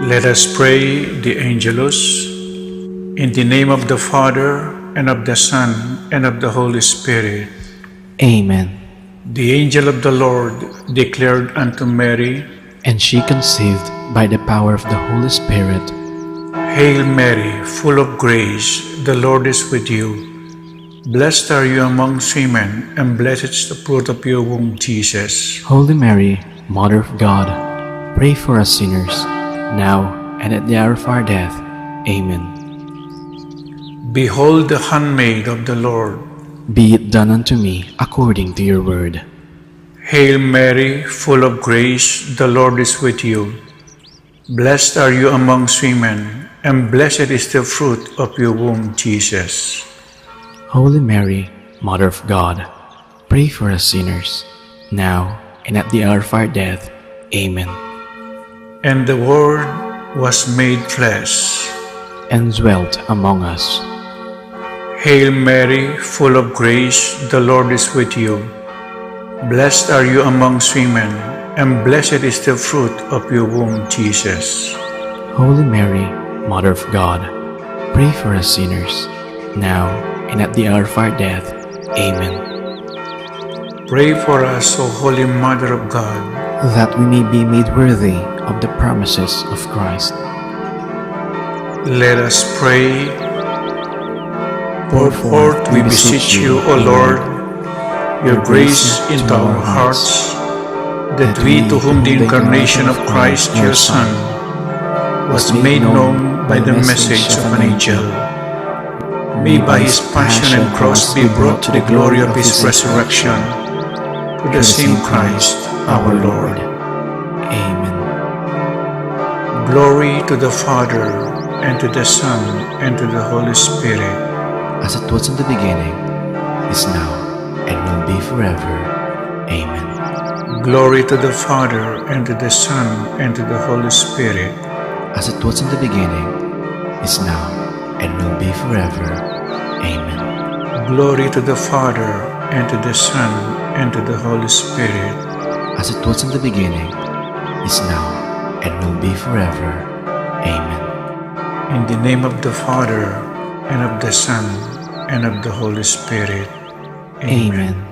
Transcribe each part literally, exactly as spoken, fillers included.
Let us pray the Angelus. In the name of the Father, and of the Son, and of the Holy Spirit. Amen. The angel of the Lord declared unto Mary, and she conceived by the power of the Holy Spirit. Hail Mary, full of grace, the Lord is with you. Blessed are you amongst women, and blessed is the fruit of your womb, Jesus. Holy Mary, Mother of God, pray for us sinners, now and at the hour of our death. Amen. Behold the handmaid of the Lord. Be it done unto me according to your word. Hail Mary, full of grace, the Lord is with you. Blessed are you amongst women, and blessed is the fruit of your womb, Jesus. Holy Mary, Mother of God, pray for us sinners, now and at the hour of our death. Amen. And the Word was made flesh and dwelt among us. Hail Mary, full of grace, the Lord is with you. Blessed are you amongst women, and blessed is the fruit of your womb, Jesus. Holy Mary, Mother of God, pray for us sinners, now and at the hour of our death. Amen. Pray for us, O Holy Mother of God, that we may be made worthy of the promises of Christ. Let us pray. Pour forth, we beseech you, O Lord, your grace into our hearts, that we, to whom the incarnation of Christ, your Son, was made known by the message of an angel, may by his passion and cross be brought to the glory of his resurrection. Through the same Christ our Lord. Amen. Glory to the Father, and to the Son, and to the Holy Spirit. As it was in the beginning, is now, and will be forever. Amen. Glory to the Father, and to the Son, and to the Holy Spirit. As it was in the beginning, is now, and will be forever. Amen. Glory to the Father, and to the Son, and to the Holy Spirit. As it was in the beginning, is now, and will be forever. Amen. In the name of the Father, and of the Son, and of the Holy Spirit. Amen. Amen.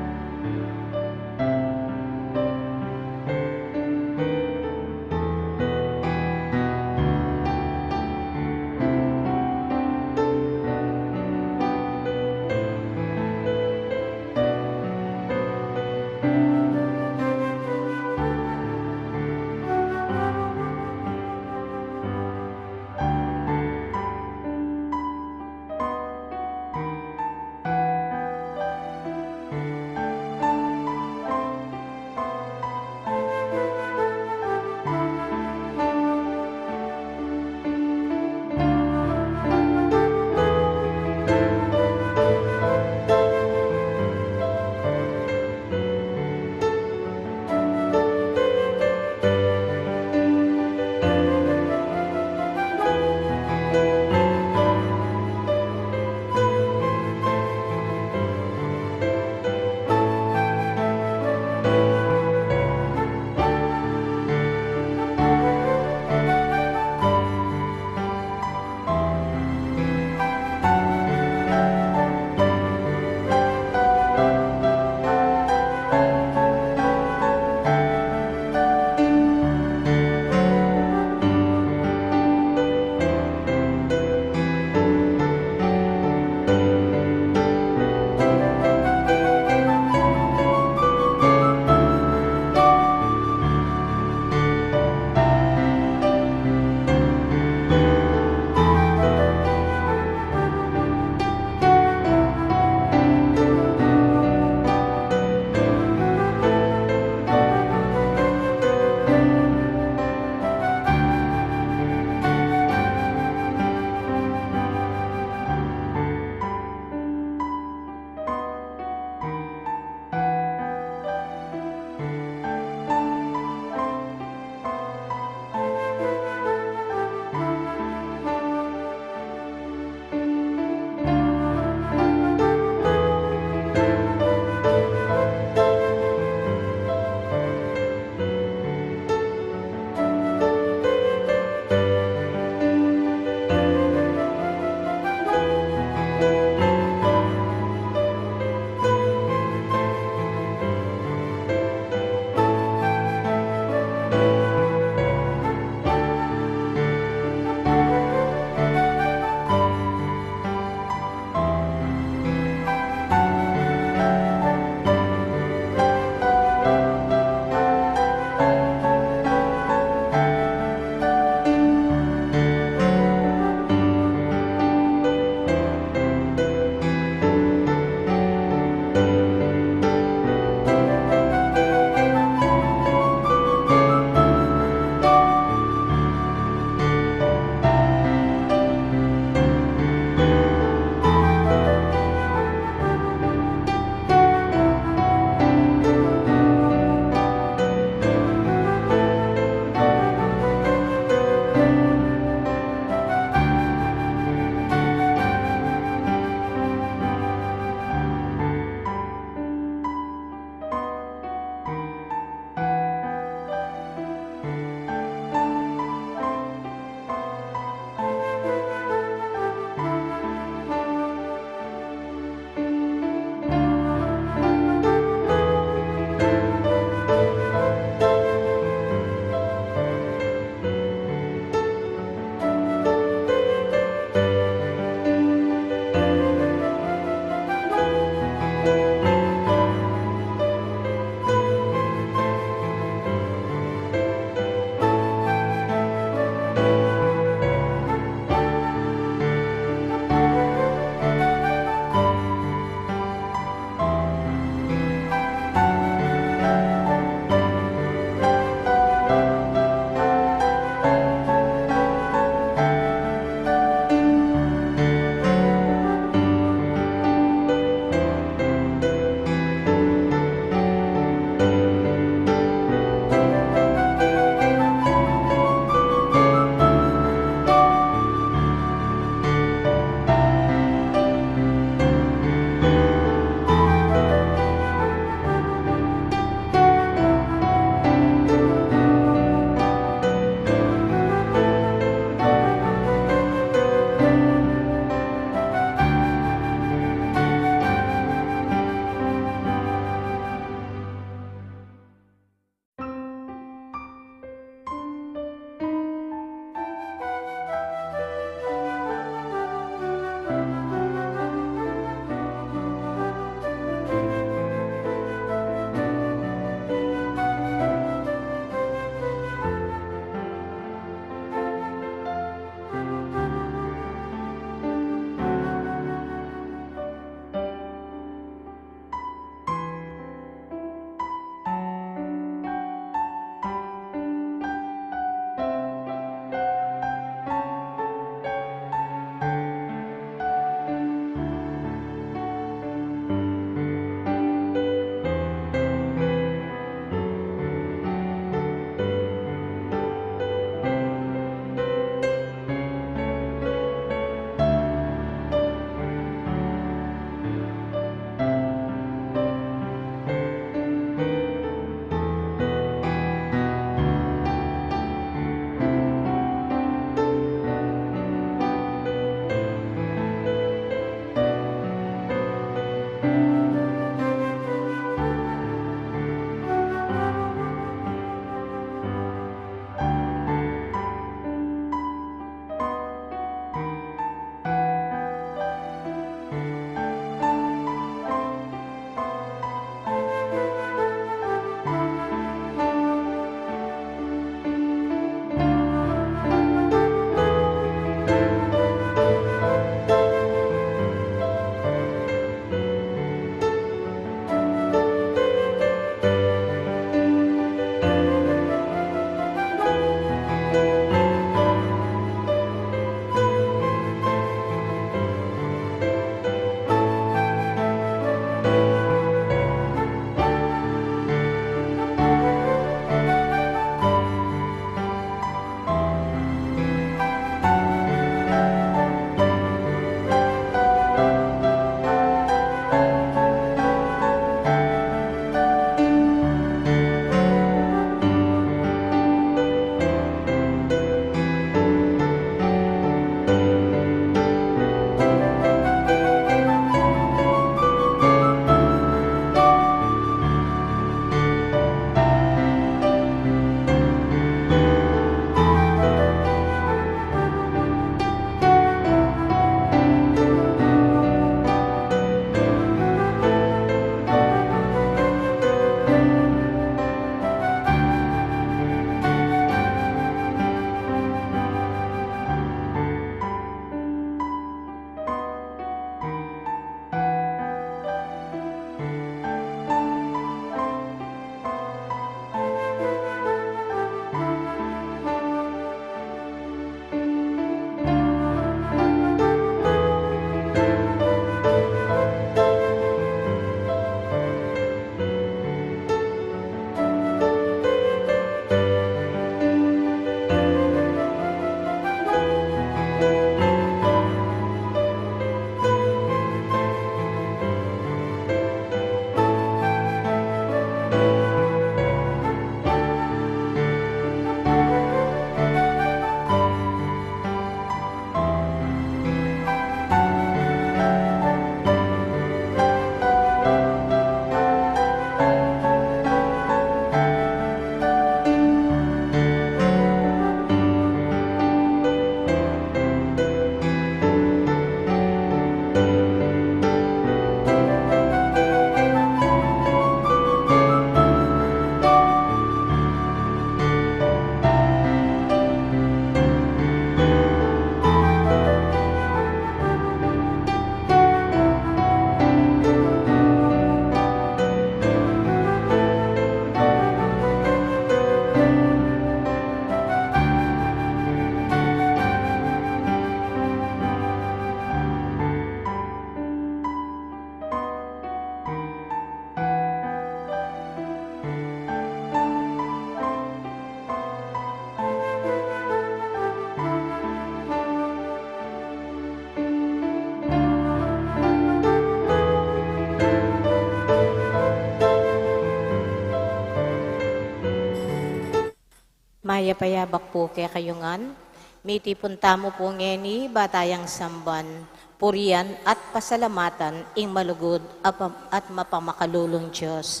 Mayap a yabak pu kekayu ngan. Mitipun tamu pu ngeni, ba tayang samban, purian at pasalamatan ing malugud at pam-, at mapamakalulung Dios.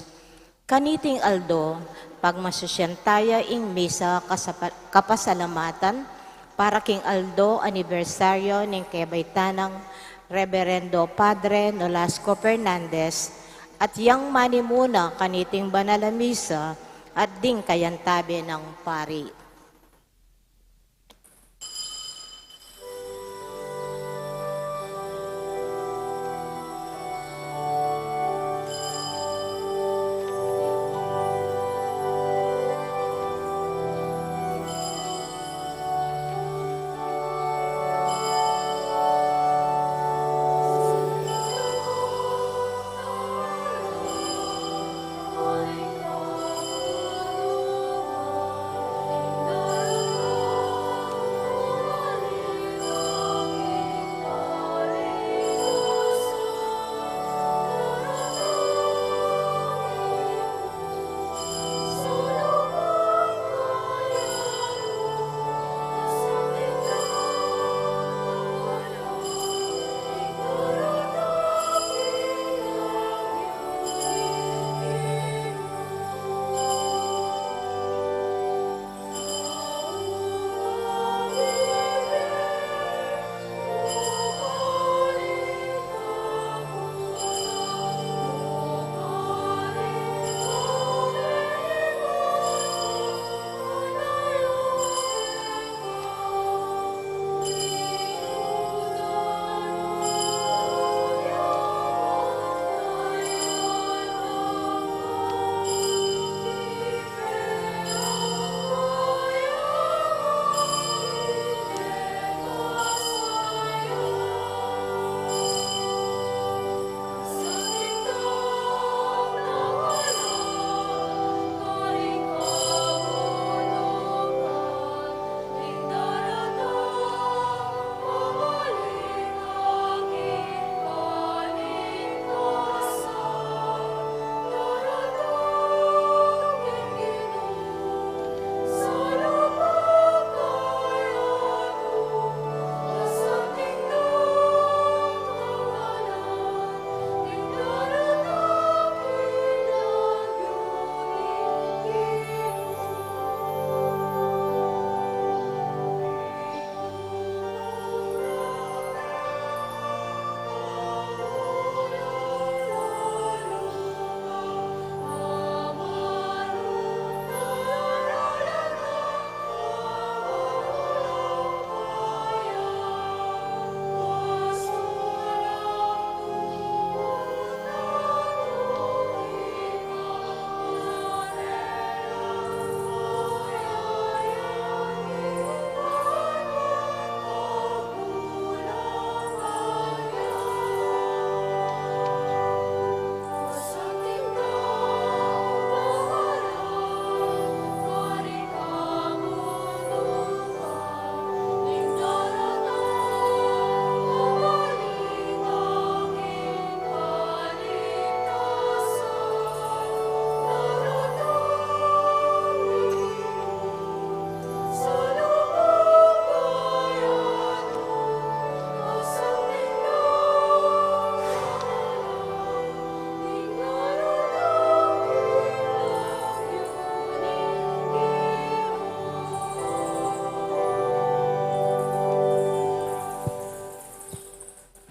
Kaniting aldo, pagmasusian taya ing misa kasapa-, kapasalamatan para king aldo anibersaryo ning kebaitan nang Reberendo Padre Nolasco Fernandez, at yang manimuna kaniting banal a misa at ding kayantabe nang pari.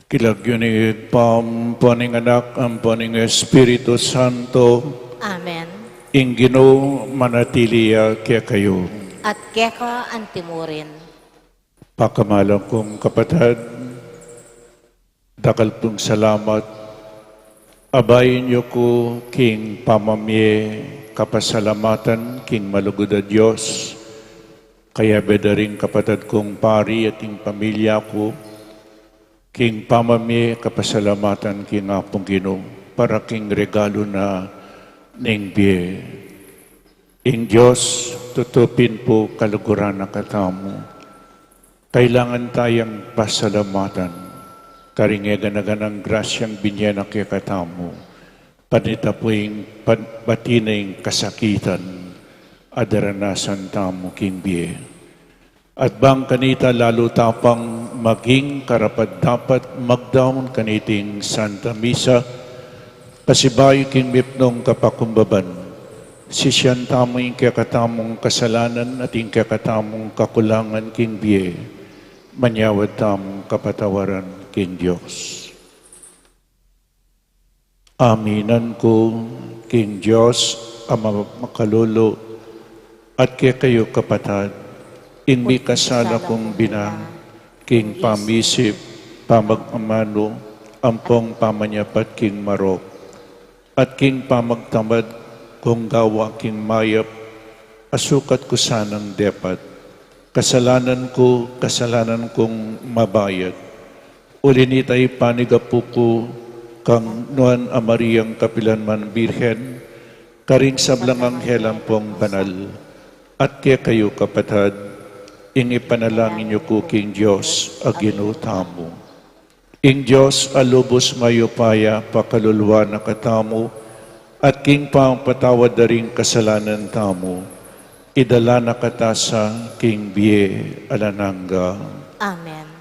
King lagyu ning Ibpa, ampo ning Anak, ampo ning Espiritu Santo. Amen. Ing Ginu manatili ya kekayu. At keka antimurin. Pakamalan kung kapatad, dakal pung salamat. Abayan yu ku king pamamie kapasalamatan king malugud a Dios. Kayabe da ring kapatad kung pari at ing pamilya ku king pamamie kapasalamatan king Apung Ginu para king regalu na ning bie. Ing Dios tutu pin pu kaluguran na katamu. Kailangan tayang pasalamatan karing e gana-ganang grasyang binie na kekatamu. Panita pu ing pan-, pati na ing kasakitan adaranasan tamu king bie. At bang kanita lalu ta pang maging karapat-dapat magdaun kaniting Santa Misa, kasibayu king mipnung kapakumbaban, sisian tamu ing kekatamung kasalanan at ing kekatamung kakulangan king bie, manyawad tamung kapatawaran king Dios. Aminan ku king Dios a makalulu, at kekayu kapatad, ing mikasala kung bina, king pamisip, pamag-amanu, ampong pamanyapat king marok, at king pamagtamad kung gawa king mayap, a sukat ku sanang depat. Kasalanan ku, kasalanan kung mabayat. Uli nita ipanigapu ku kang Nuan a Mariang kapilan man Birhen, karing sablang anghel ampong banal, at kekayu kapatad, ing ipanalangin yu ku king Dios a Ginu tamu. Ing Dios a lubus mayupaya pakaluluan na katamu, at king pamapatawad da ring kasalanan tamu, idala na kata sa king bie alang angga. Amen.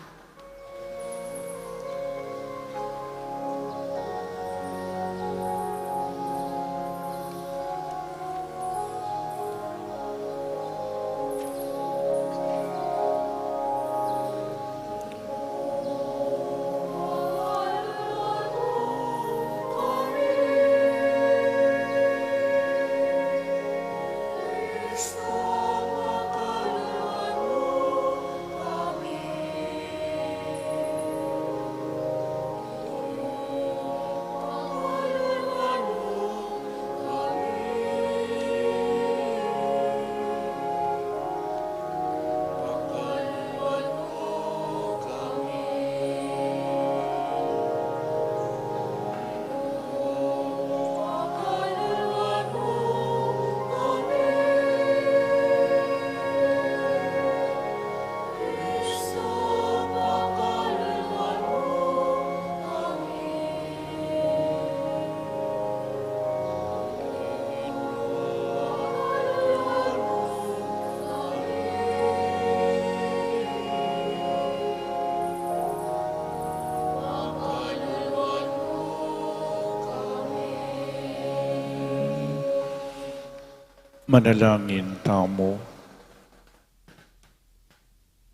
Manalangin tamu.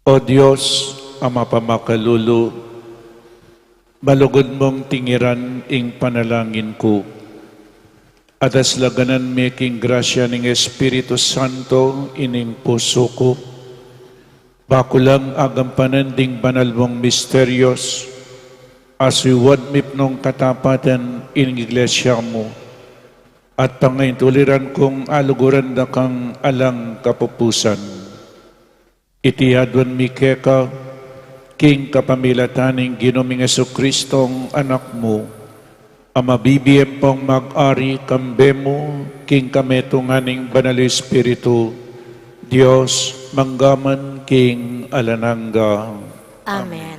O Dios, Ama pamakalulu, malugud mung tingiran ing panalangin ku. At aslagan me king grasya ning Espiritu Santo ining pusu ku. Ba ku lang agampanan ding banal mung misterios, a suyuan mipnung katapatan ing Iglesia mu, at pangaintuliran kung aluguran da kang alang kapupusan. Iti aduan mi keka, king kapamilatan ning Ginu ming Jesucristo, Anak mu, a mabibie ampong mag-ari kambe mu, king kametungan ning Banal Espiritu, Dios, mangga man king alang angga. Amen.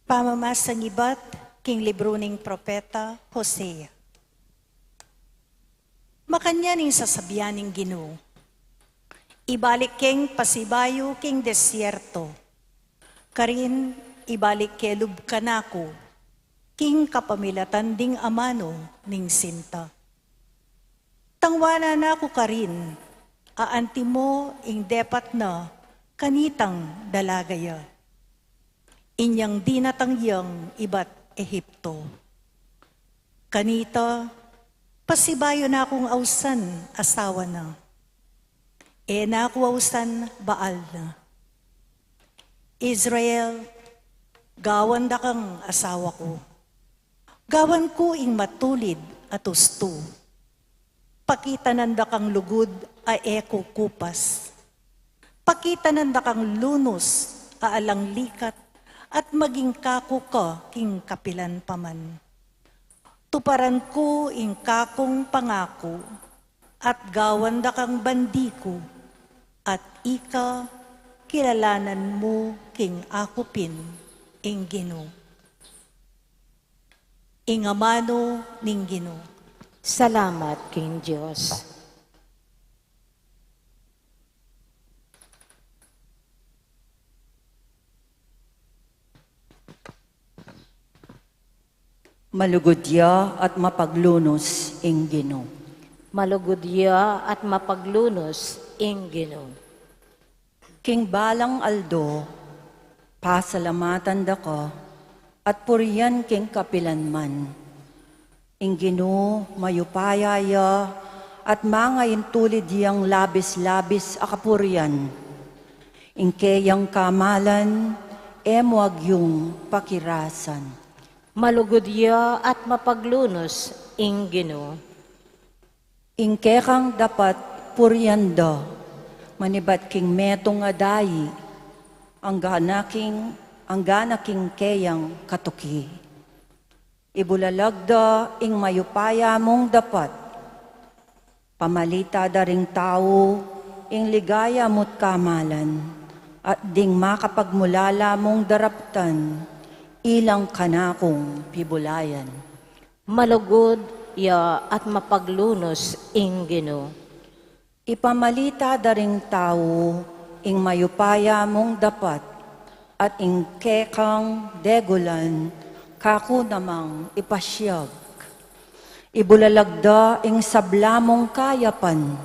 Pamamasang ibat king libru ning propeta Hosea. Makanyan ing sasabian ning Ginu, ibalik keng pasibayu king desierto, karin ibalik ke lub kanaku, king kapamilatan ding amanu ning sinta. Tangwanan na ku karin, a antimo ing depat na kanitang dalaga ya, inyang dinatang yang ibat Ehipto. Kanita, pasibayu na kung ausan asawa na. E na ku ausan baal na. Israel, gawan da kang asawa ku. Gawan ku ing matulid a tustu. Pakitanan da kang lugud a e kukupas. Pakitanan da kang lunus a alang likat, at maging kaku ka king kapilan pa man. Tuparan ku ing kakung pangaku, at gawan da kang bandi ku, at ika Kilalanan mu king aku pin ing Ginu. Ing amanu ning Ginu. Salamat king Dios. Malugud ya at mapaglunus ing Ginu. Malugud ya at mapaglunus ing Ginu. King balang aldo, pasalamatan da ka, at purian king kapilan man. Ing Ginu mayupaya ya, at mangaintulid yang labis-labis a kapurian. Ing keyang kamalan, e mu agyung pakirasan. Malugud ya at mapaglunus ing Ginu. Ing kekang dapat purian da, manibat king metung a dayi, anggana king, anggana king keyang katuki. Ibulalag da ing mayupaya mung dapat, pamalita da ring tau ing ligaya mu't kamalan, at ding makapagmulala mung daraptan, ilang kanakung pibulayan. Malugud ya at mapaglunus ing Ginu. Ipamalita da ring tau ing mayupaya mung dapat, at ing kekang degulan kaku namang ipasiag. Ibulalag da ing sabla mung kayapan,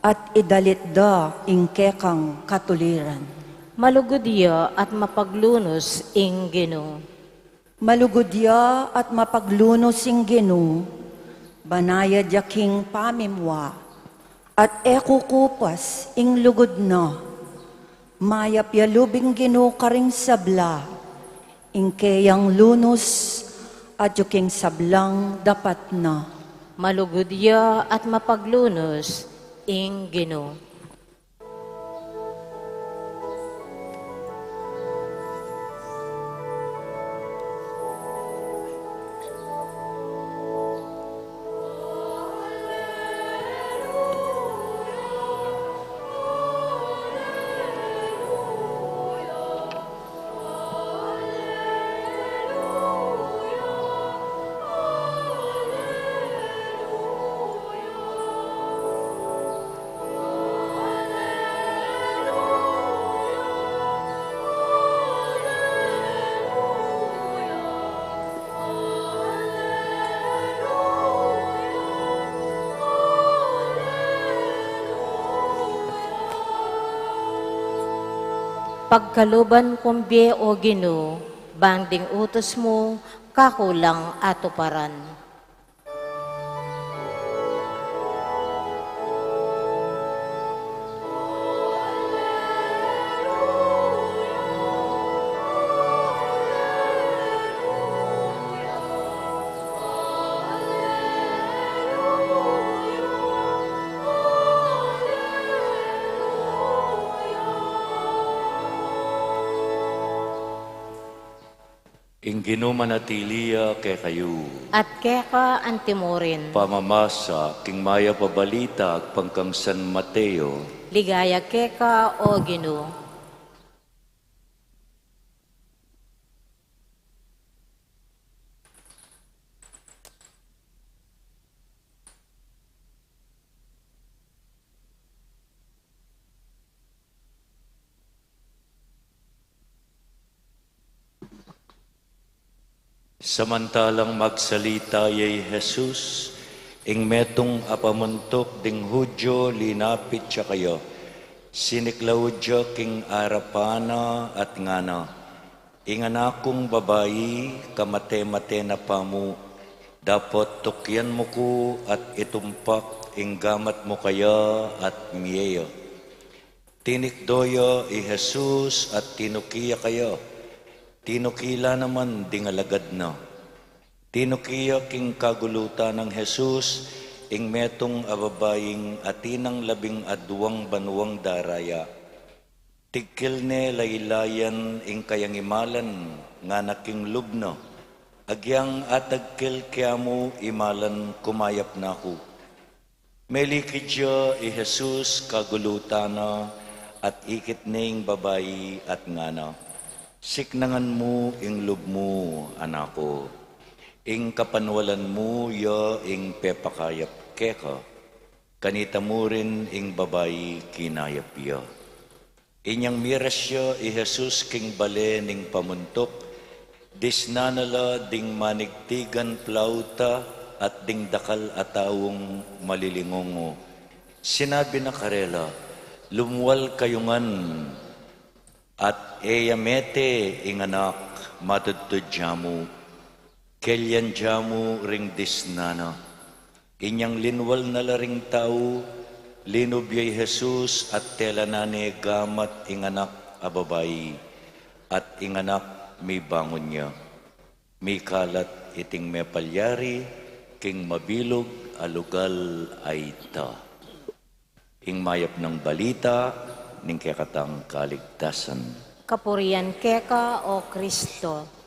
at idalit da ing kekang katuliran. Malugud ya at mapaglunus ing Ginu. Malugud ya at mapaglunus ing Ginu, banayad ya king pamimua, at e kukupas ing lugud na. Mayap ya lub ing Ginu karing sabla, ing keyang lunus, at yu king sablang dapat na. Malugud ya at mapaglunus ing Ginu. Pagkaluban kung bie, O Ginu, bang ding utus mu kaku lang atuparan. Ing Ginu manatili ya kekayu. At keka antimurin. Pamamasa king mayap a balita agpang kang San Mateo. Ligaya keka, O Ginu. Samantalang magsalita ya i Jesus, ing metung a pamuntuk ding Judio linapit ya kaya. Siniklaud ya king arapan na at ngana, Ing anak kung babai, kamate-mate na pa mu, dapot tukyan mu ku at itumpak ing gamat mu kaya at mie ya. Tinikdo ya i Jesus at tinuki ya kaya. Tinuki la naman ding alagad na. Tinuki ya king kagulutan nang Jesus ing metung a babaing atin nang labing aduang banuang daraya. Tigkil ne laylayan ing kayang imalan, ngana king lub na, Agyang atagkil ke mu imalan, kumayap na ku. Melikid ya i Jesus kagulutan na At ikit ne ing babai at ngana, "Siknangan mu ing lub mu, anak ku. Ing kapanwalan mu ya ing pepakayap keka." Kanita mu rin ing babai kinayap ya. Inyang miras ya i Jesus king bale ning pamuntuk, disnan na la ding manigtigan plauta at ding dakal a taung malilingungu. Sinabi na karela, "Lumwal kayu ngan, at e ya mete ing anak matudtud dyamu. Kelyan dyamu ring disnan na." Inyang linwal na la ring tau, linub ya i Jesus at tela na ne gamat ing anak a babai, at ing anak mibangun ya. Mikalat iting mepalyari king mabilug a lugal a ita. Ing mayap nang balita ning kekatang kaligtasan. Kapurian keka, O Kristo.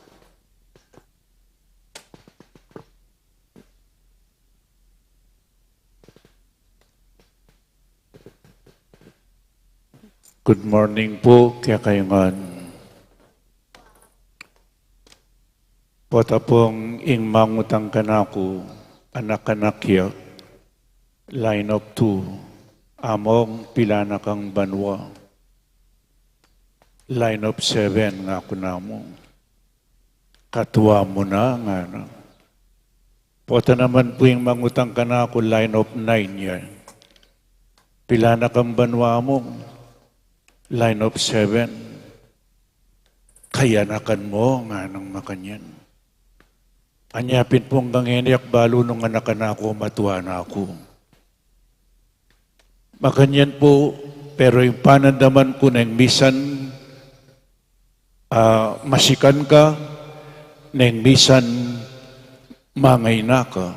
Good morning po kekayu ngan. Pota pung ing mangutang kanaku, anak-anak ya, line of two, Among, pilan na kang banua? Line of seven, ngaku namu, "Katua mu na," ngana. Pota naman pu ing mangutang kanaku, line of nine ya, "Pilan na kang banua mu?" Line of seven, "Kayanakan mu," nganang makanyan. Anya pin pung kangeni, ak balu nung anak kanaku, matua na ku. Makanyan pu, pero ing panandaman ku neng misan, ah, masikan ka, neng misan mangaina ka.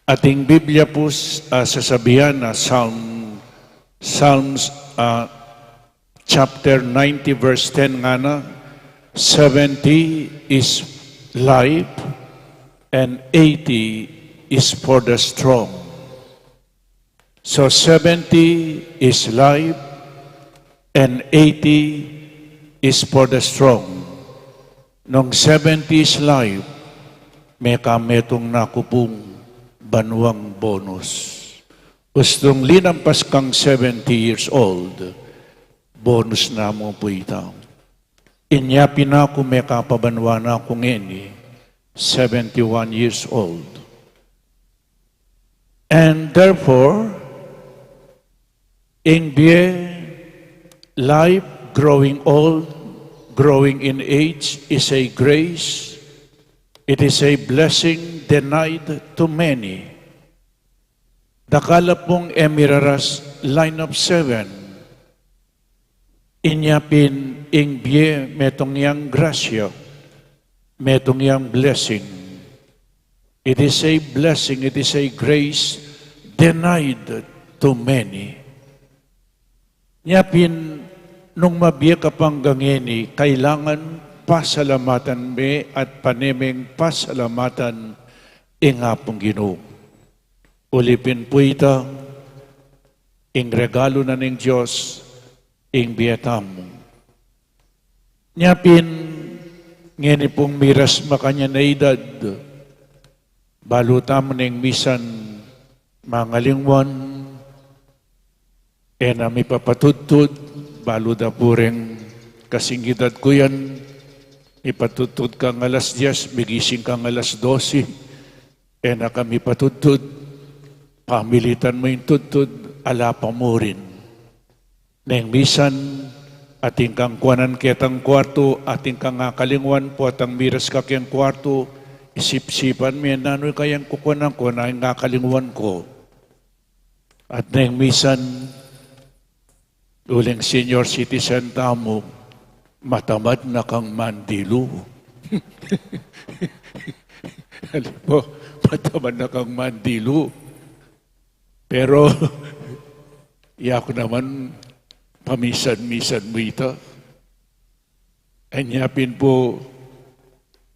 Ating Biblia pu, ah, sasabian na Psalm, Psalms, ah, chapter ninety, verse ten ngana, "Seventy is life, and eighty is for the strong." So, seventy is life and eighty is for the strong. Nung seventy is life, mekametung na ku pung banuang bonus. Ustung linampas kang seventy years old, bonus na mu pu ita. Inya pin aku mekapabanua na ku ngeni, seventy-one years old. And therefore, ing bie, life, growing old, growing in age, is a grace. It is a blessing denied to many. Dakal la pung e miraras line of seven. Inya pin ing bie metung yang grasya, metung yang blessing. It is a blessing, it is a grace denied to many. Nya pin, nung mabie ka pang ngeni, kailangan pasalamatan me at pane meng pasalamatan ing Apung Ginu. Uli pin pu ita, ing regalu na ning Dios, ing bie tamu. Nya pin, ngeni pung miras makanyan a edad, balu tamu neng misan mangalingwan, e na mipapatudtud, balu da pu reng kasing edad ku yan, mipatudtud kang alas dies, migising kang alas dose, e na ka mipatudtud, pamilitan mu ing tudtud, ala pa mu rin. Neng misan, atin kang kuanan ketang kuartu, atin kang akalingwan, potang miras ka keng kuartu, isip-isipan me, nanu kayang kukuanan ku, nanu ing akalingwan ku. At neng misan, uling senior citizen tamu, matamad na kang mandilu. Alam mo, matamad na kang mandilu. Pero, yaku naman, pamisan-misan mu ita. Anya pin pu,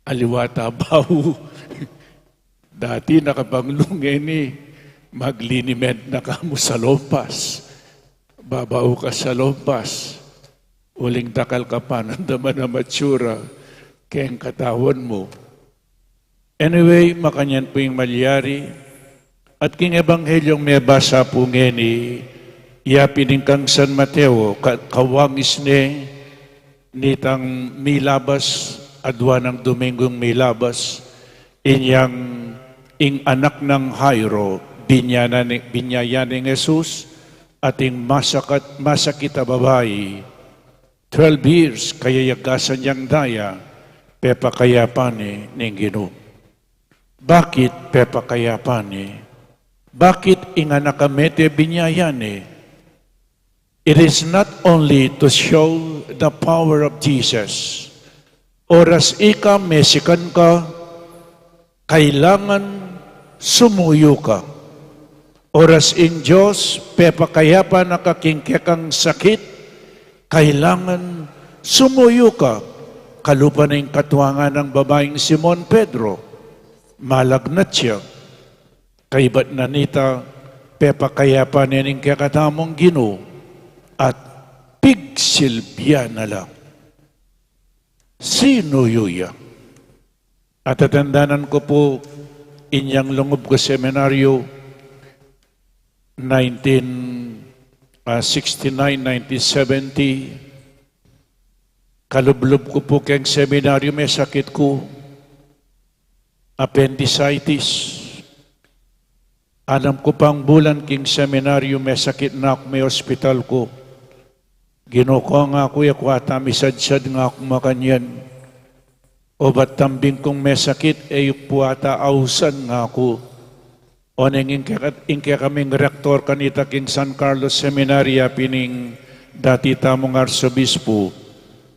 aliwa ta bau. Dati nakapanglung, ngeni magliniment na ka mu sa lompas. Babau ka sa lumpas, uling dakal ka pa nang daman a matsura keng katawan mu. Anyway, makanyan pu ing malyari, at king Ebanghelyung mebasa pu ngeni, yapin ing kang San Mateo, ka-, kawangis ne nitang milabas, adua nang Domingung milabas, inyang ing anak nang Jairo, binya na ni, binya ya ning Jesus, at ing masakat-, masakit a babai, twelve years, kayayagasan yang daya, pepakayapan ne ning Ginu. Bakit pepakayapan ne? Bakit ing anak a mete binya ya ne? It is not only to show the power of Jesus. Oras ika mesikan ka, kailangan sumuyu ka. Oras ing Dios pepakayapan na ka king kekang sakit, kailangan sumuyu ka. Kalupa na ing katuangan nang babaing Simon Pedro, malagnat ya. Kaybat na nita, pepakayapan ne ning kekatamung Ginu at pigsilbian na la. Sinuyu ya. Atatandanan ku pu, inyang lungub ku seminaryo, nineteen, ah, sixty-nine, nineteen seventy, kalublub ku pu keng seminaryo, mesakit ku, appendicitis. Anim ku pang bulan king seminaryo, mesakit na ku, me-ospital ku. Ginu ko, ngaku, e ku ata misadsad, ngaku, makanyan. Obat tambing kung mesakit, e yu ku pu ata ausan, ngaku. Oneng ing keka-, ing kekaming rektor kanita king San Carlos Seminary, yapin ning dati tamung Arsobispo,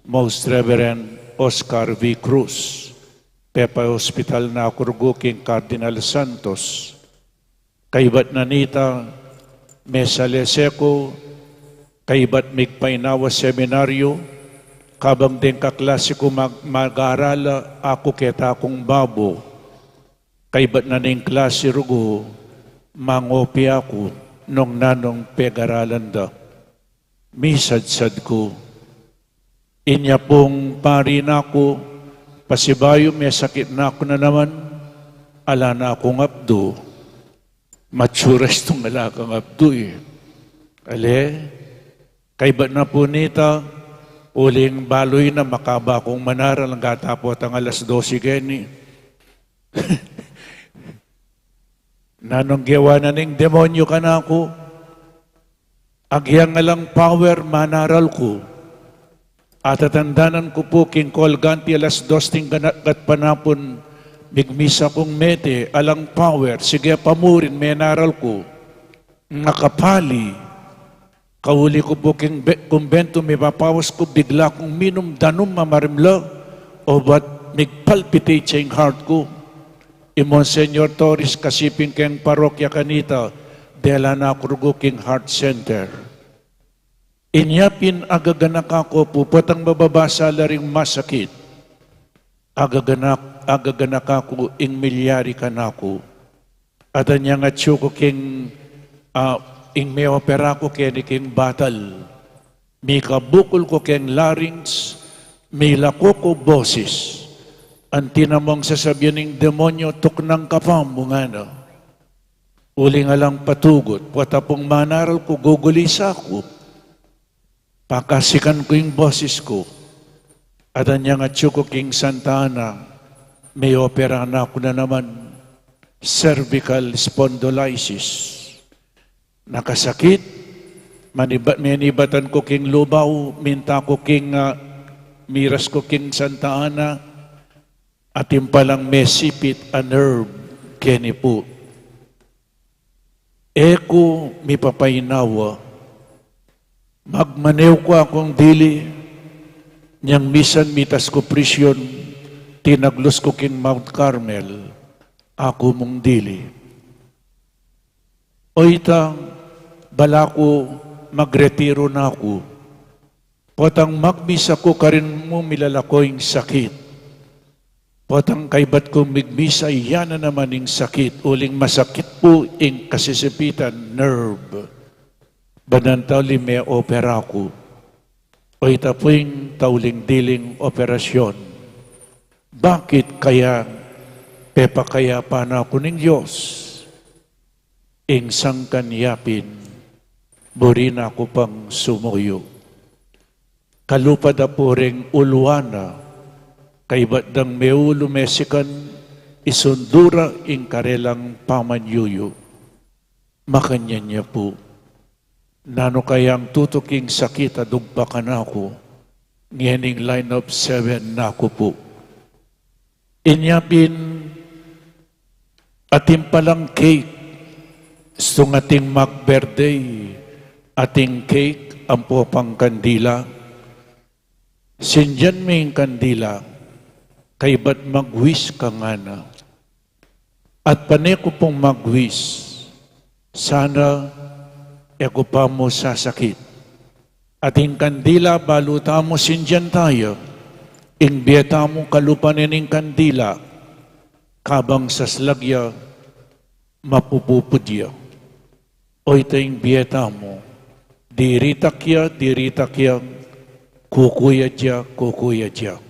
Most Reverend Oscar V. Cruz. Pepa-ospital na ku rugu king Cardinal Santos. Kaybat na nita, mesalese ku, kaybat migpainawa seminaryo, kabang deng kaklase ku mag-, mag-aral, aku keta kung babo. Kaybat na ning klase rugu, mangopi aku nung nanung pegaralan da. Misadsad ku. Inya pung pari naku, pasibayu mesakit na ku na naman, ala na kung apdu. Matsura istung ala kang apdu, e. Ale, kaybat na pu nita, uling balu na, makaba kung manaral, angga tapot ang alas dose keni. Nanung gewa na ning demonyo kanaku? Agyang alang power, manaral ku. Atatandanan ku pu king kolganti alas dos ning ganat-gat panapun, migmisa kung mete, alang power, sige pa murin, menaral ku. Makapali. Kauli ku pu king be-, kumbentu, mipapawas ku, bigla kung minum danum a marimla, obat migpalpitate ya ing heart ku. I Monsignor Torres, kasiping keng parokya kanita, dela na ku rugu king heart center. Inya pin agaganaka ku pu, potang bababasa la ring masakit. Agaganak-, agaganaka ku ing milyari kanaku. At anyang atsu ku king, ah, ing me-opera ku keni king batal. Mikabukul ku keng larynx, milaku ku boses. Anti na mung sasabian ning demonyo, tuknang ka pa mu, ngana. Uling alang patugut, pota pung manaral ku, gugulisa ku. Pakasikan ku ing boses ku. At anyang atsu ku king Santa Ana, me-opera na ku na naman, cervical spondylisis. Nakasakit, manibat, menibatan ku king Lubao, minta ku king, ah, miras ku king Santa Ana, atin palang mesipit a nerve keni pu. E ku mipapainawa. Magmanew ku, aku mung dili, nyang misan mitas ku presyon, tinaglus ku king Mount Carmel, aku mung dili. Oyta, bala ku magretiru na ku. Potang magmisa ku karin mu milalako ing sakit. Potang kaybat kung migmisa, iya na naman ing sakit. Uling masakit pu ing kasisipitan, nerve. Banan tauli me-opera ku. O ita pu ing tauling diling operasyon. Bakit kaya pepakayapan na ku ning Dios? Ing sangkan yapin, buri na ku pang sumuyu. Kalupa da pu reng uluan na, kaybat dang meulu mesikan, isundu ra ing karelang pamanyuyu. Makanyan ya pu. Nanu kayang tutuking sakit a dugpakan na ku, ngening line of seven na ku pu. Inya pin, atin palang cake, sung atin mag-birthday, atin cake, ampo pang kandila. Sindian me ing kandila, kaybat mag-wish ka ngana. At pane ku pung mag-wish, sana e ku pa mu sasakit. At ing kandila balu tamu sindian taya, ing bie tamu kalupa ne ning kandila, kabang saslag ya, mapupupud ya. Oyta ing bie tamu, diritak ya, diritak ya, kukuyad ya, kukuyad ya.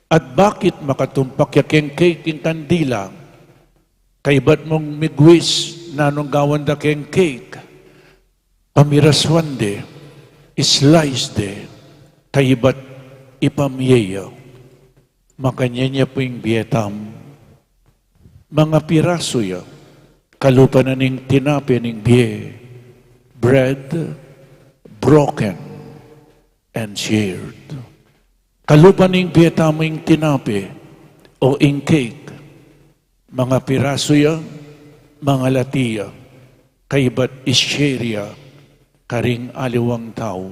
At bakit makatumpak ya keng cake ing kandila? Kaybat mung mig-wish, nanung gawan da keng cake? Pamirasuan de, slice de, kaybat ipamie ya. Makanyan ya pu ing bie tamu. Manga pirasu ya, kalupa na ning tinape ning bie, bread broken and shared. Kalupa ning bie tamu ing tinape o ing cake, manga pirasu ya, manga lati ya, kaybat i-share ya karing aliwang tau.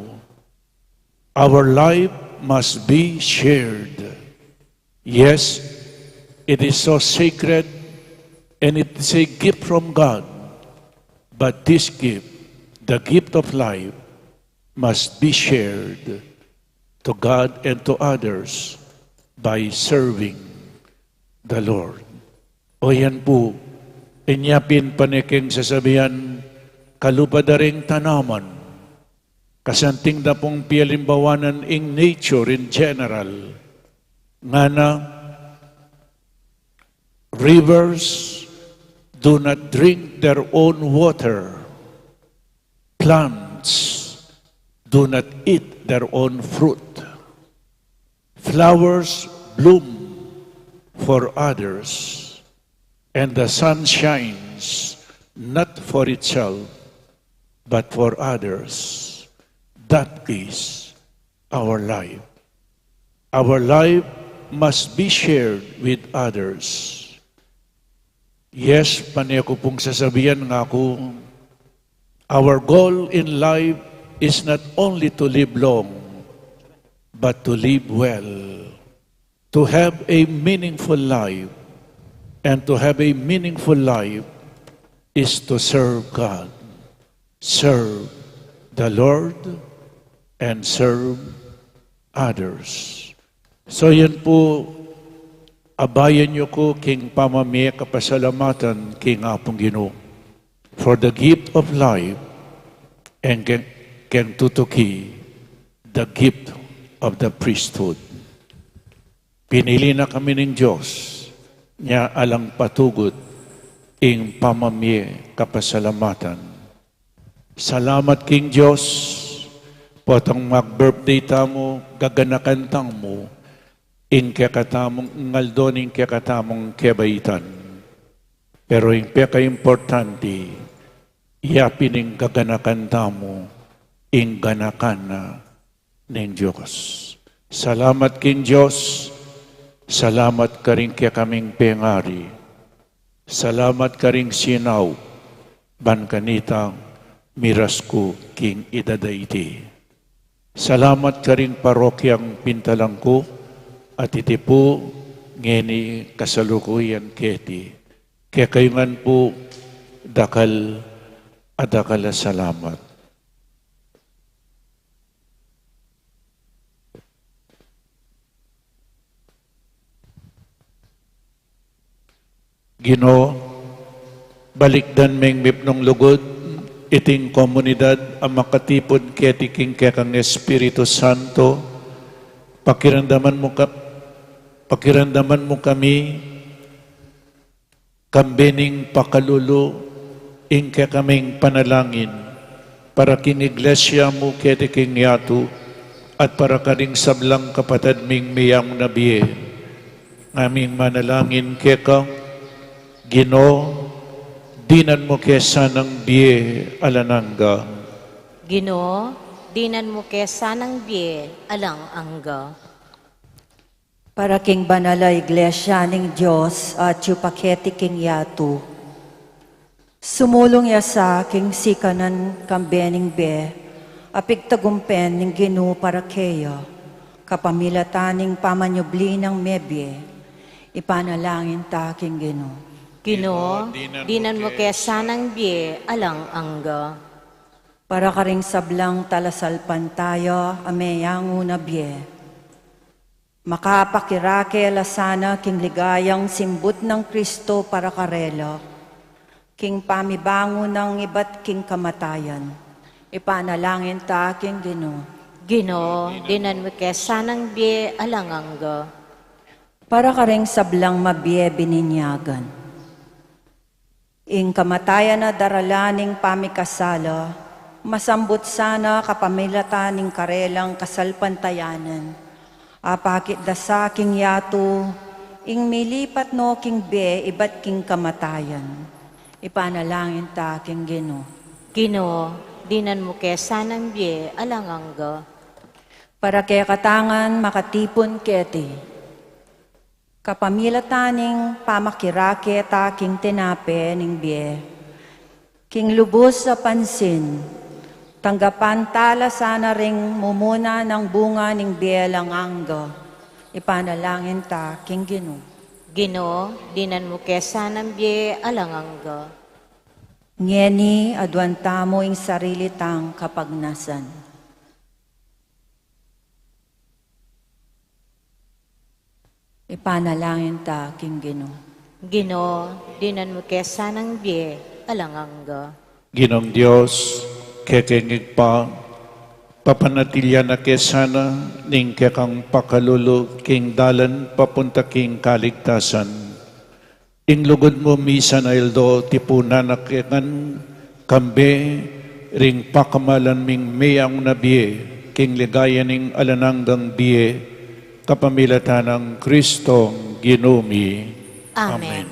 Our life must be shared. Yes, it is so sacred and it is a gift from God. But this gift, the gift of life, must be shared to God and to others by serving the Lord. O yan pu, inya pin pane keng sasabian, kalupa da ring tanaman, kasanting da pung pialimbawanan ing nature in general. Ngana, rivers do not drink their own water. Plants do not eat their own fruit. Flowers bloom for others, and the sun shines not for itself, but for others. That is our life. Our life must be shared with others. Yes, pane ku pung sasabian, ngaku, our goal in life is not only to live long, but to live well. To have a meaningful life, and to have a meaningful life is to serve God, serve the Lord, and serve others. So yan pu, abayan yu ku king pamamie kapasalamatan king Apung Ginu for the gift of life and keng, keng tutuki, the gift of the priesthood. Pinili na kami ning Dios, nya alang patugut ing pamamie kapasalamatan. Salamat king Dios, potang mag-birthday tamu, gaganakan tamu ing kekatamung aldo ning kekatamung kebaitan. Pero ing pekaimportante, yapin ing gaganakan tamu, ing ganakan na ning Dios. Salamat king Dios, salamat karing kekaming pengari, salamat karing sinaup, ban kanita miras ku king idad a iti. Salamat karing parokyang pintalan ku, at iti pu ngeni kasalukuyan keti. Kekayu ngan pu, dakal a dakal a salamat. Ginu, balikdan meng mipnung lugud, Iting komunidad a makatipun keti king kekang Espiritu Santo, pakiramdaman mu ka-, pakiramdaman mu kami, kambe ning pakalulu ing kekaming panalangin, para king iglesia mu keti king yatu, at para karing sablang kapatad ming meyang na bie. Ngaming manalangin keka, Ginu, dinan mu ke sanang bie alang angga. Ginu, dinan mu ke sanang bie alang angga. Para king banal a iglesia ning Dios, atyu pa keti king yatu. Sumulung ya sa king sikanan kambe ning bie a pigtagumpen ning Ginu para keya, kapamilatan ning pamanyubli nang mebie. Ipanalangin ta king Ginu. Ginu, dinan mu ke sanang bie alang angga. Para karing sablang talasalpantaya a meyangu na bie. Makapakirake la sana king ligayang simbut nang Kristo para karela, king pamibangun nang ibat king kamatayan. Ipanalangin ta king Ginu. Ginu, dinan mu ke sanang bie alang angga. Para karing sablang mabie bininyagan. Ing kamatayan a daralan ning pamikasala, masambut sana kapamilatan ning karelang kasalpantayanan. Apakit da sa king yatu, ing milipat no king bie ibat king kamatayan. Ipanalangin ta king Ginu. Ginu, dinan mu ke sanang bie alang angga. Para kekatang makatipun keti. Kapamilatan ning pamakirake ta king tinape ning bie, king lubus a pansin, tanggapan ta la sana ring mumuna nang bunga ning bie alang angga. Ipanalangin ta king Ginu. Ginu, dinan mu ke sanang bie alang angga. Ngeni aduan tamu ing sarili tang kapagnasan. Ipanalangin ta king Ginu. Ginu, dinan mu ke sanang bie alang angga. Ginung Dios, kekeng Ibpa, papanatilian na ke sana ning kekang pakalulu king dalan papunta king kaligtasan. Ing lugud mu misan a aldo tipunan na ke ngan kambe ring pakamalan ming meyang na bie king ligaya ning alang anggang bie, kapamilatan nang Kristong Ginu mi. Amen. Amen.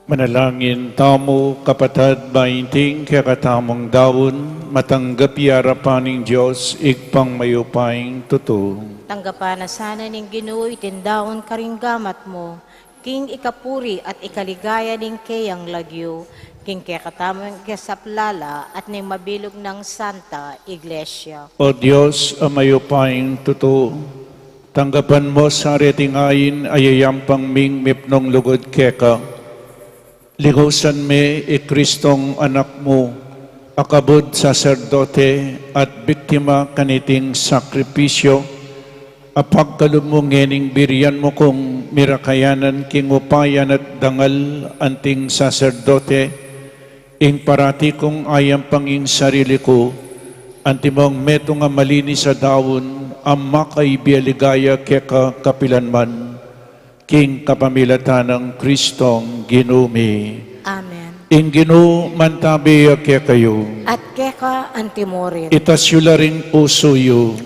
Manalangin tamu, kapatad, ba ing kekatamung daun, matanggap ya arapan ning Dios, Ibpang mayupayang tutu. Tanggapan na sana ning Ginu iting daun karing gamat mu, king ikapuri at ikaligaya ning keyang lagyu, king kekatamung ikasaplala at ning mabilug nang Santa Iglesia. O Dios, a mayupayang tutu, tanggapan mu sa reting ain a yayampang ming mipnung lugud keka. Ligusan me i Kristong Anak mu, a kabud saserdote at biktima kaniting sakripisyo, a pagkalub mu ngening birian mu kung mirakayanan king upaya at dangal anting saserdote, ing parati kung ayampang ing sarili ku, antimong metung a malinis a daun, a makaibialigaya keka kapilan man, king kapamilatan nang Kristong Ginu mi. Amen. Ing Ginu mantabi ya kekayu. At keka antimurin. Itas yu la ring pusu yu.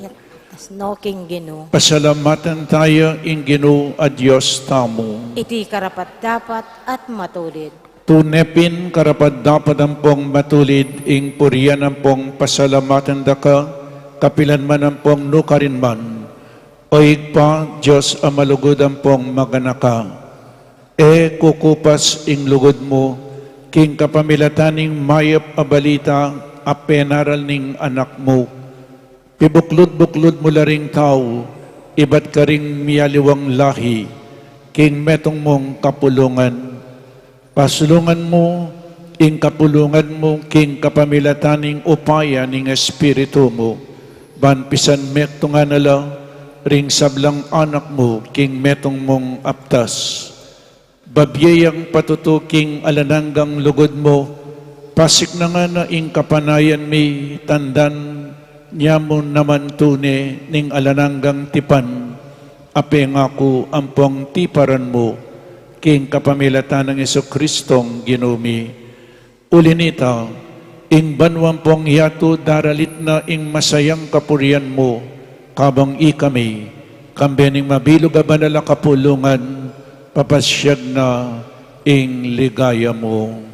Itas no king Ginu. Pasalamatan taya ing Ginu a Dios tamu. Iti karapat-dapat at matulid. Tune pin karapat-dapat ampong matulid ing purian ampong pasalamatan da ka, kapilan man ampong nukarin man. O Ibpa, Dios a malugud ampong maganaka, e kukupas ing lugud mu, king kapamilatan ning mayap a balita a penaral ning Anak mu. Pibuklud-buklud mu la ring tau, ibat karing mialiwang lahi, king metung mung kapulungan. Pasulungan mu ing kapulungan mu king kapamilatan ning upaya ning Espiritu mu, ban pisan mektungan na la ring sablang anak mu king metung mung aptas. Babie yang patutu king alang anggang lugud mu, pasiknangan na ing kapanayan mi, tandan ya mu naman tune ning alang anggang tipan, a pengaku ampong tiparan mu, king kapamilatan nang Jesucristong Ginu mi. Uli nita, ing banua ampong yatu daralit na ing masayang kapurian mu, kabang ikami, kambe ning mabilug a banal a kapulungan, papasyag na ing ligaya mu.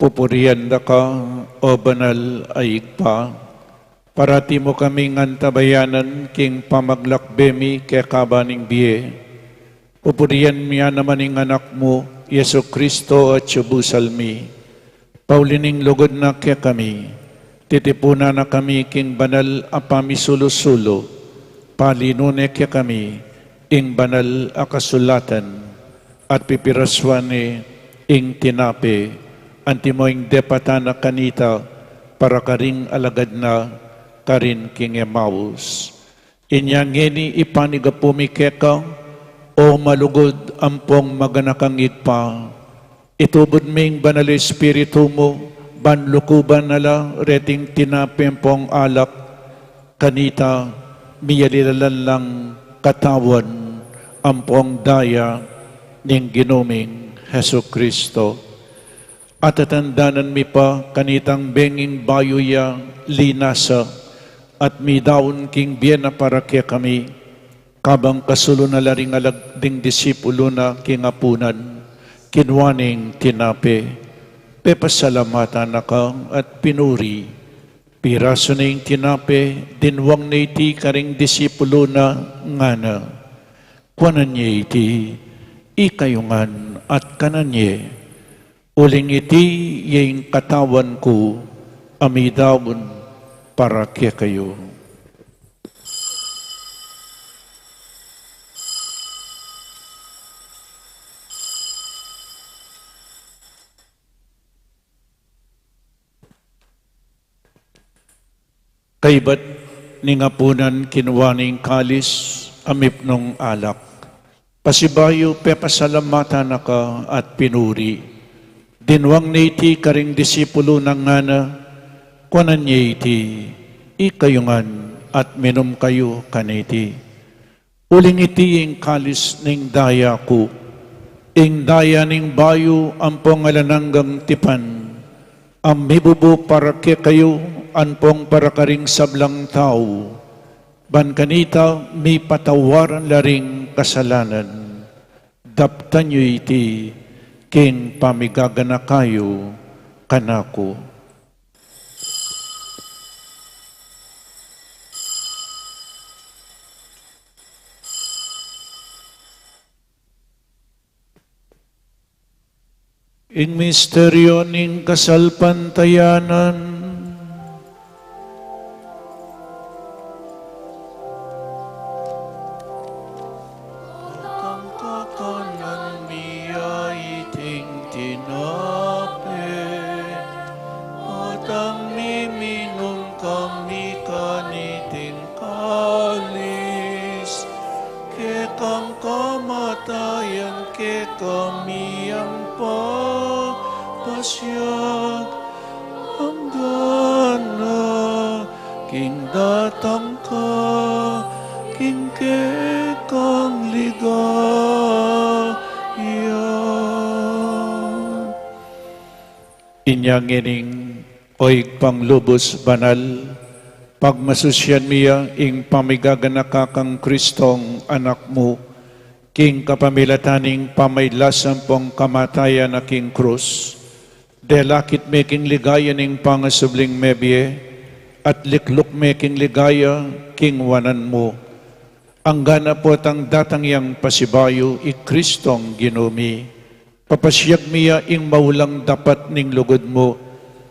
Pupurian da ka, o banal a Ibpa, parati mu kaming antabayanan king pamaglakbe mi keka ban ning bie. Pupurian mi ya naman ing Anak mu, Jesucristo, atyu busal mi. Pauli ning lugud na kekami, titipunan na kami king banal a pamisulu-sulu, palinun ne kekami ing banal a kasulatan, at pipirasuan ne ing tinape, antimo ing depatan na kanita para karing alagad na karin king Emmaus. Inya ngeni ipanigapu mi keka, o malugud ampong maganakang Ibpa, itubud me ing Banal Espiritu mu, ban lukuban na la reting tinape ampong alak, kanita miyalilalan lang katawan ampong daya ning Ginu ming Jesucristo. At tatandanan mi pa kanitang benging bayu ya linasa, at midaun king bie na para kekami, kabang kasulu na la ring alag ding disipulu na king apunan, kinua ne ing tinape, pepasalamatan na ka at pinuri, Pirasu ne ing tinape, dinwang ne iti karing disipulu na, ngana: Kuanan ye iti, ikayu ngan at kanan ye. Uling iti ya ing katawan ku, a midaun para kekayu. Kaybat ning apunan, kinua ne ing kalis, a mipnung alak. Pasibayu, pepasalamatan na ka at pinuri. Dinwang ne iti karing disipulu na, ngana: Kuanan ye iti, ikayu ngan at minum kayu kaniti. Uling iti ing kalis ning daya ku, ing daya ning bayu ampong alang anggang tipan, a mibubu para kekayu ampong para karing sablang tau, ban kanita mipatawaran la ring kasalanan. Daptan yu iti king pamigaganaka yu kanaku. Ing misteryu ning kasalpantayanan. At ing kakanan mi ya iting tinape, at ing miminum kami kaniting kalis, kekang kamatayan kekami yang papasiag, anggang king datang ka king kekang ligaya. Inya ngening, O Ibpang lubus banal, pagmasusyan mi ya ing pamigaganaka kang Kristong Anak mu, king kapamilatan ning pamaglasang pong kamatayan na king krus, delakit mi king ligaya ning pangasubling mebie, at likluk mi king ligaya king wanan mu. Anggang potang datang yang pasibayu i Kristong Ginu mi, papasiag mi ya ing maulang dapat ning lugud mu,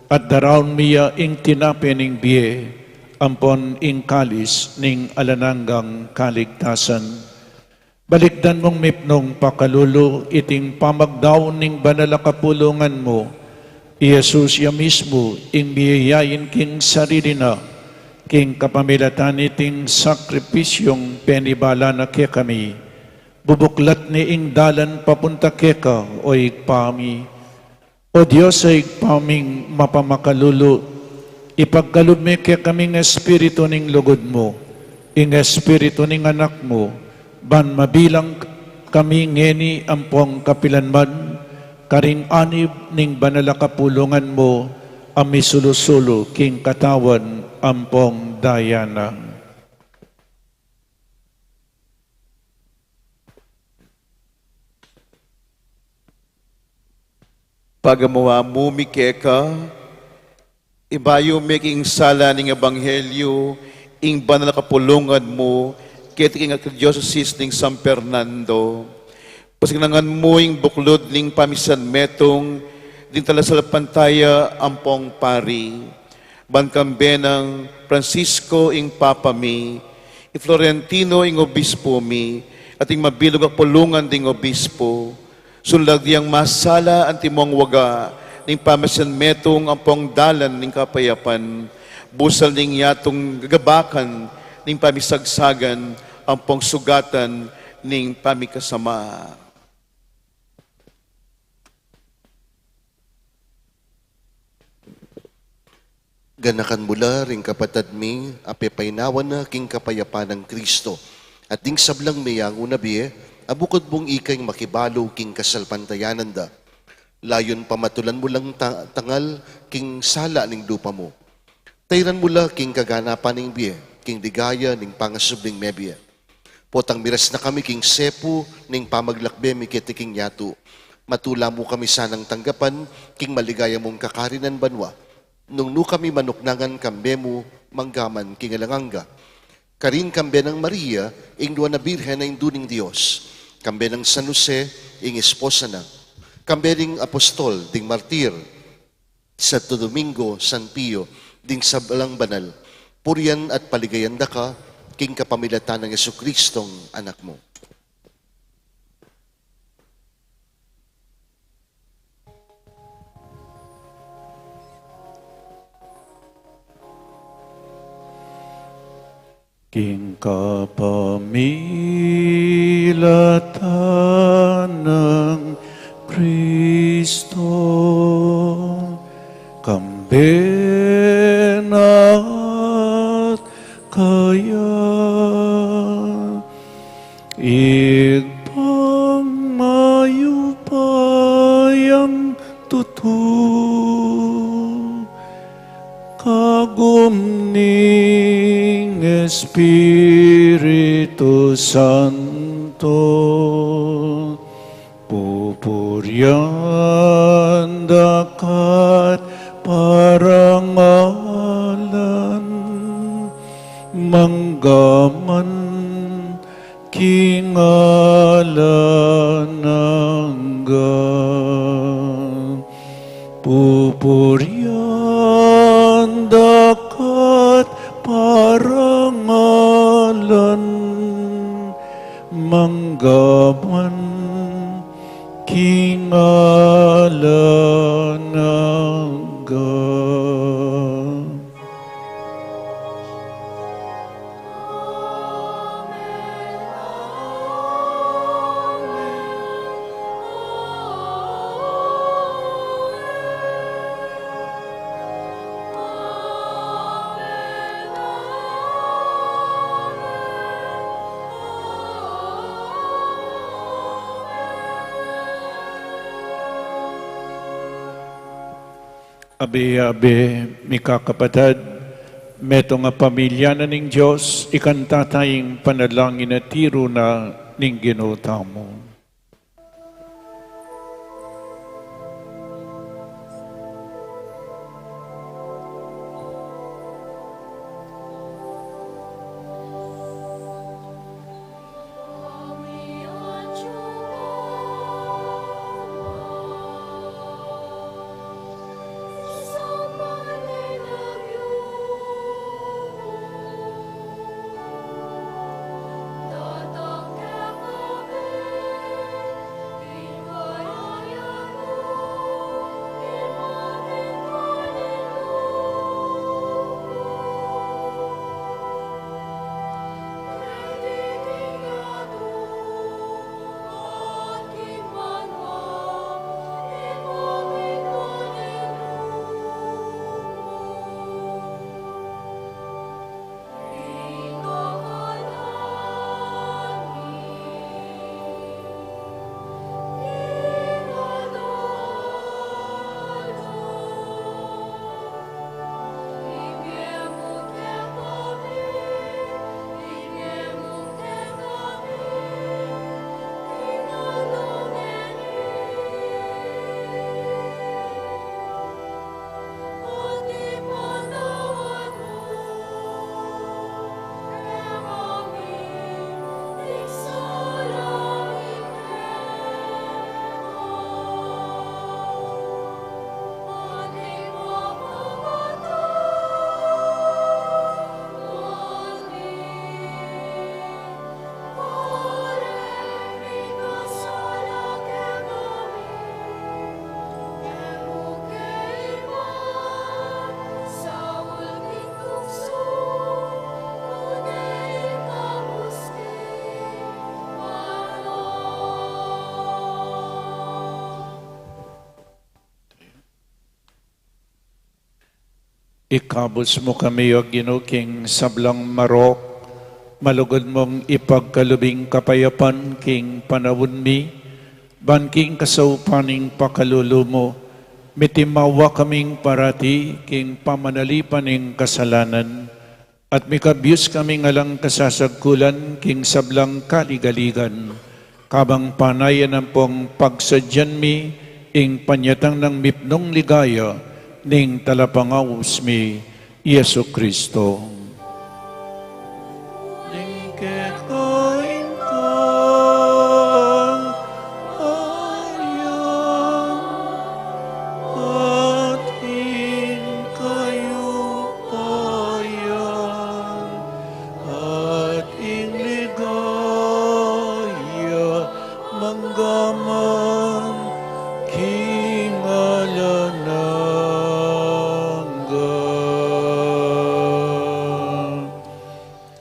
at daraun mi ya ing tinape ning bie, ampon ing kalis ning alang anggang kaligtasan. Balikdan mung mipnung pakalulu iting pamagdaun ning banal a kapulungan mu, i Jesus ya mismu ing miyayain king sarili na, king kapamilatan niting sakripisyung penibala na kekami. Bubuklat ne ing dalan papunta keka, O Ibpa mi. O Dios, Ibpa ming mapamakalulu, ipagkalub me kekami ing Espiritu ning lugud mu, ing Espiritu ning Anak mu, ban mabilang kami ngeni ampong kapilanman karing anib ning banal a kapulungan mu, a misulu-sulu king katawan ampong daya na. Pagamu-amu mi keka, ibayu mi king sala ning ebanghelyu, ing banal a kapulungan mu, keti king Arkidiosesis ning San Fernando. Pasignangan mu ing buklud ning pamisanmetung ding talasalpantaya ampong pari. Ban kambe nang Francisco ing Papa mi, i Florentino ing Obispo mi, at ing mabilug a kapulungan ding Obispo, sunlag ding masala antimong waga ning pamisanmetung ampong dalan ning kapayapan, busal ning yatung gagabakan ning pamisagsagan ampong sugatan ning pamikasama. Ganakan mu la ring kapatad mi a pepainawa na king kapayapan nang Kristo, at ding sablang meyangu na bie, a bukud mung ika ing makibalu king kasalpantayanan da. Layun pamatulan mu lang ta-, tangal king sala ning lupa mu. Tairan mu la king kaganapan ning bie, king ligaya ning pangasubling mebie. Potang miras na kami king sepu ning pamaglakbe mi keti king yatu, matula mu kami sanang tanggapan king maligaya mung kakarinan banua. nung nu kami manuknangan kambe mu manggaman king alang angga. Karin kambe nang Maria, ing nuan a Birhen a Indu ning Dios, kambe nang San Jose, ing esposa na, kambe ring apostol, ding martir, Santo Domingo, San Pio, ding sablang banal, purian at paligayan da ka, king kapamilatan nang Jesucristong Anak mu. King kapamilatan nang Kristo, kambe na at kaya, Ibpang mayupayang tutu, kagum ning Espiritu Santo, pupurian da ka at parangalan, manggaman king alang angga. Pupurian da ka at parangalan, manggaman king alang angga. Abe-abe, mikakapatad, metung a pamilya na ning Dios, ikanta ta ing panalangin a tiru na ning Ginu tamu. Ikabus mu kami, O Ginu, king sablang marok, malugud mung ipagkalub ing kapayapan king panaun mi, ban king kasaupan ning pakalulu mu, mitimawa kaming parati king pamanalipan ning kasalanan, at mikabius kaming alang kasasagkulan king sablang kaligaligan, kabang panayan ampong pagsadyan mi ing panyatang nang mipnung ligaya ning Talapangaus mi, Jesucristo. Ning keka ing kaharian at ing kayupayan at ing ligaya manggaman king alang angga.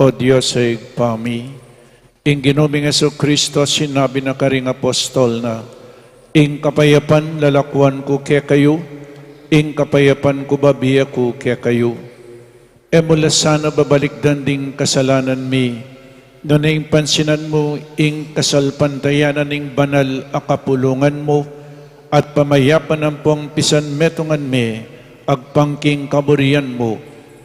O Dios a Ibpa mi, ing Ginu ming Jesucristo sinabi na karing apostol na, "Ing kapayapan lalakuan ku kekayu, ing kapayapan ku babie ku kekayu." E mu la sana babalikdan ding kasalanan mi, nune ing pansinan mu ing kasalpantayanan ning banal a kapulungan mu, at pamayapan ampong pisanmetungan mi agpang king kaburian mu,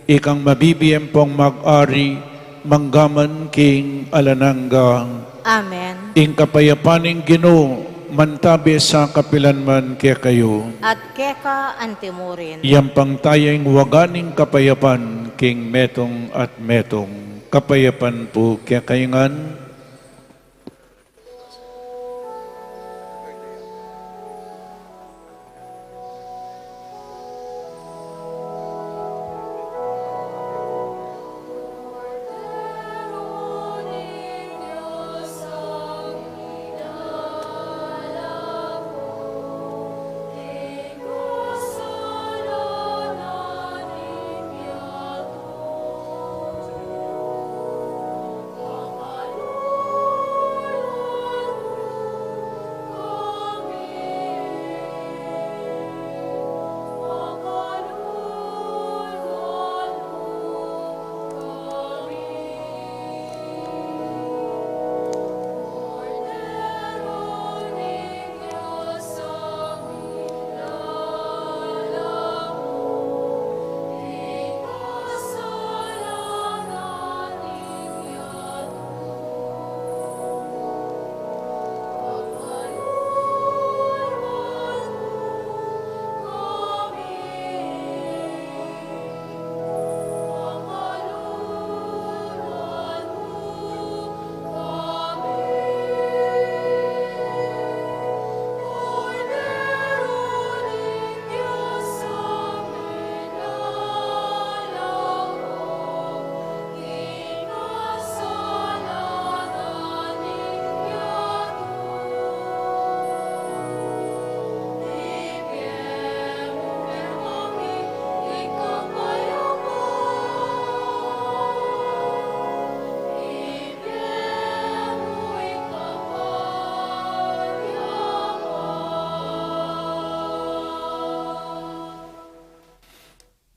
ikang mabibie ampong mag-ari manggaman king alang angga. Amen. Ing kapayapan ning Ginu mantabi sa kapilan man kekayu. At keka antimurin. Iyampang taya ing waga ning kapayapan king metung at metung. Kapayapan pu kekayu ngan.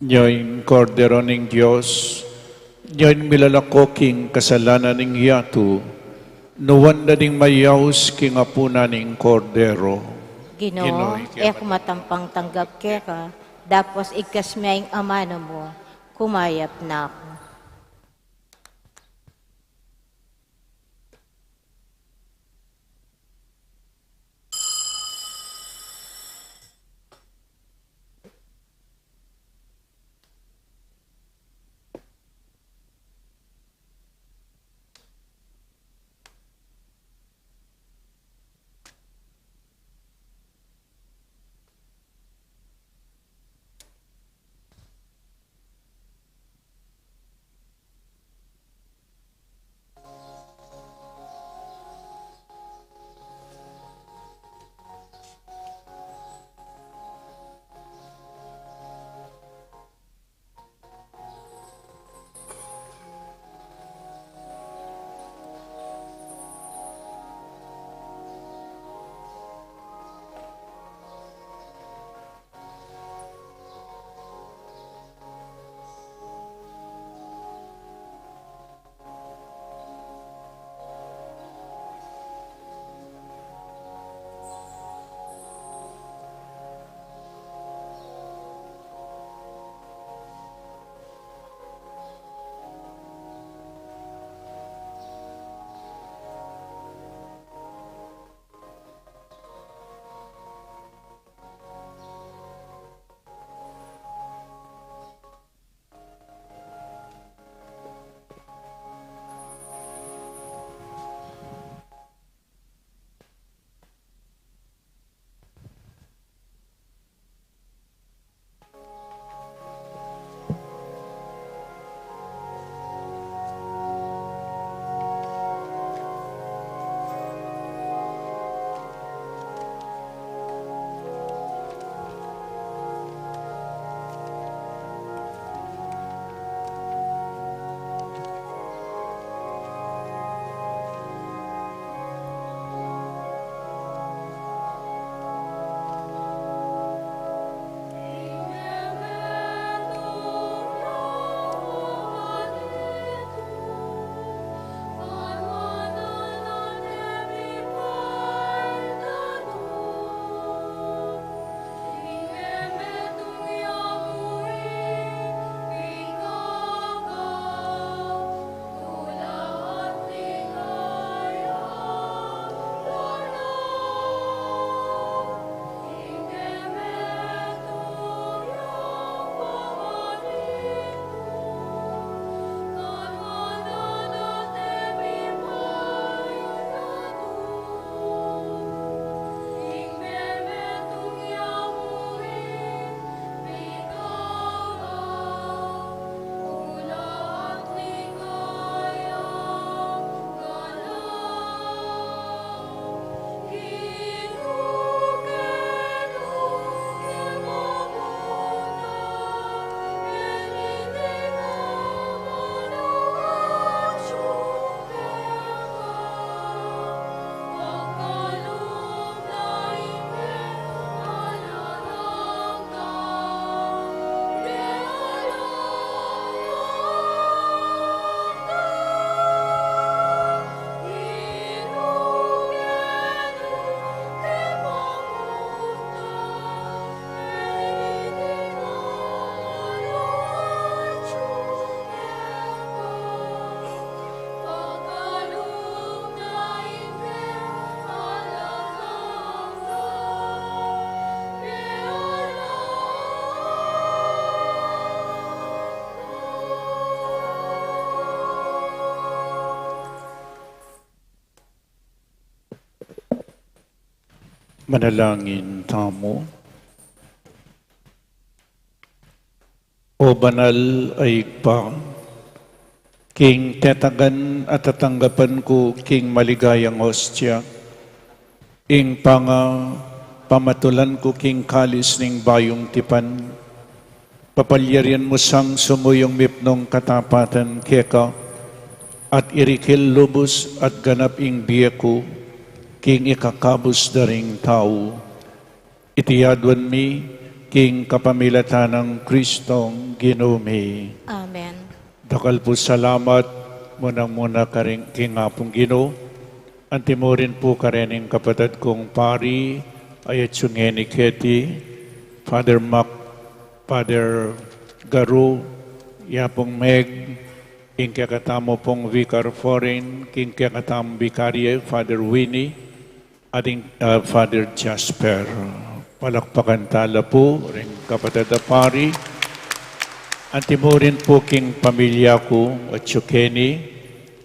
Nya ing Kordero ning Dios, nya ing milalako king kasalanan ning yatu, nuan da ding mayaus king apunan ning Kordero. Ginu, Ginu, e ku matampang tanggap keka, dapot igkas me ing amanu mu, kumayap na ku. Manalangin tamu. O banal a Ibpa, king tetagan at tatanggapan ku king maligayang ostia, ing panga pamatulan ku king kalis ning bayung tipan, papalyarian mu sang sumuyung mipnung katapatan keka, at irikil lubus at ganap ing bie ku king ikakabus da ring tau. Iti aduan mi king kapamilatan nang Kristong Ginu mi. Amen. Dakal pu salamat, munang-muna karing king Apung Ginu, antimurin pu kareng kapatad kung pari, a atsu ngeni keti, Father Mac, Father Garu, Yapung Meg, ing kekatamu pung Vicar Foreign, king kekatamung Vicaria, Father Winnie, at ing, ah, Father Jasper. Palakpakan tala pu ring kapatad a pari. Antimurin pu king pamilya ku, atsu keni,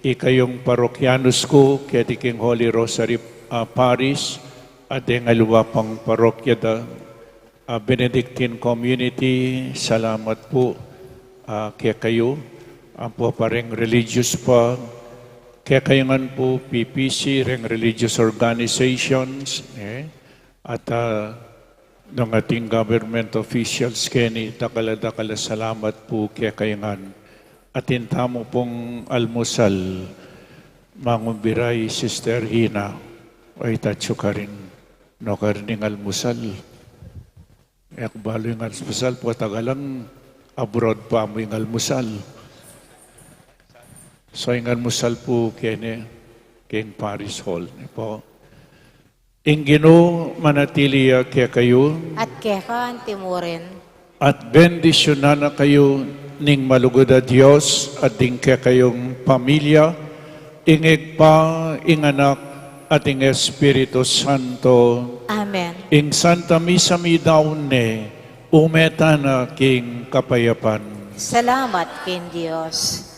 ikayung parokyanus ku keti king Holy Rosary, ah, Parish, at deng aliwa pang parokya da, ah, Benedictine Community, salamat pu, ah, kekayu. Ampo pa reng religious pa, kekayu ngan pu, P P C, reng religious organizations, e, at, ah, nung ating government officials keni, dakal a dakal a salamat pu kekayu ngan. Atin tamu pung almusal, mangumbira i Sister Hina, o, itatsu karin. Nukarin ing almusal. E ku balu ing almusal, pota galang abroad pa mu ing almusal. So, ing almusal pu keni, king Parish Hall, ne pu. Ing Ginu manatili ya kekayu. At keka antimurin. At bendisyunan na kayu ning malugud a Dios at ding kekayung pamilya, ing Ibpa, ing Anak, at ing Espiritu Santo. Amen. Ing Santa Misa mi daun ne, ume tana king kapayapan. Salamat king Dios.